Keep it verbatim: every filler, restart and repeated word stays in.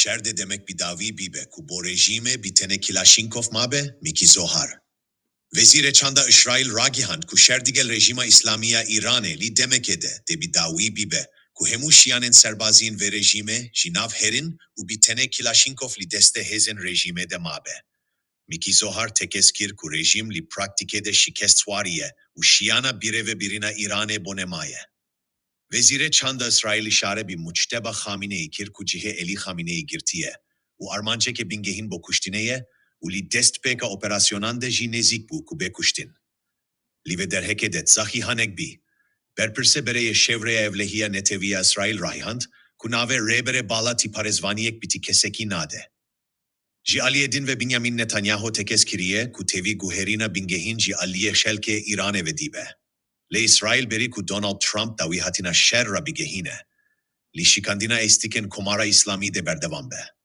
Berde demek bi dawî bîbe ku bo rejîmê bi tenê Kilaşînkov mabe, Mîkî Zohar. Wezîrê Çanda Îsraîl ragihand ku şer digel rejîma Îslamî ya Îranê li demekê de dê bi dawî bîbe ku hemû şiyanên serbazî yên vê rejîmê ji nav herin û bi tenê Kilaşînkov li destê hêzên rejîmê de mabe. Mîkî Zohar tekez kir ku rejîm li praktîkê de şikest xwariye û şiyana birêvebirîna Îranê bone maye. Wezîrê Çanda Îsraîl îşare bi Muçteba Xamîneyî kir ku cihê Elî Xamîneyî girtiye û armanceke bingehîn bo kuştinê ye û li destpêka operasyonan de jî nêzîk bû ku bê kuştin. Li vê derhekê de Tzahi Hanegbi, berpirsê berê yê Şêwreya Ewlehiya Netewî ya Îsraîl ragihand ku navê Rêberê Bala ti parêzvaniyek bi ti kesekî nade. Ji aliyê din ve Binyamin Netanyahu tekez kiriye ku tevî guherîna bingehîn ji aliyê xelkê Îranê ve dîbe. Lê Îsraîl berî ku Donald Trump dawî hatina şer ra bigehîne, li şikandina êstîkên Komara Îslamî de berdewam be.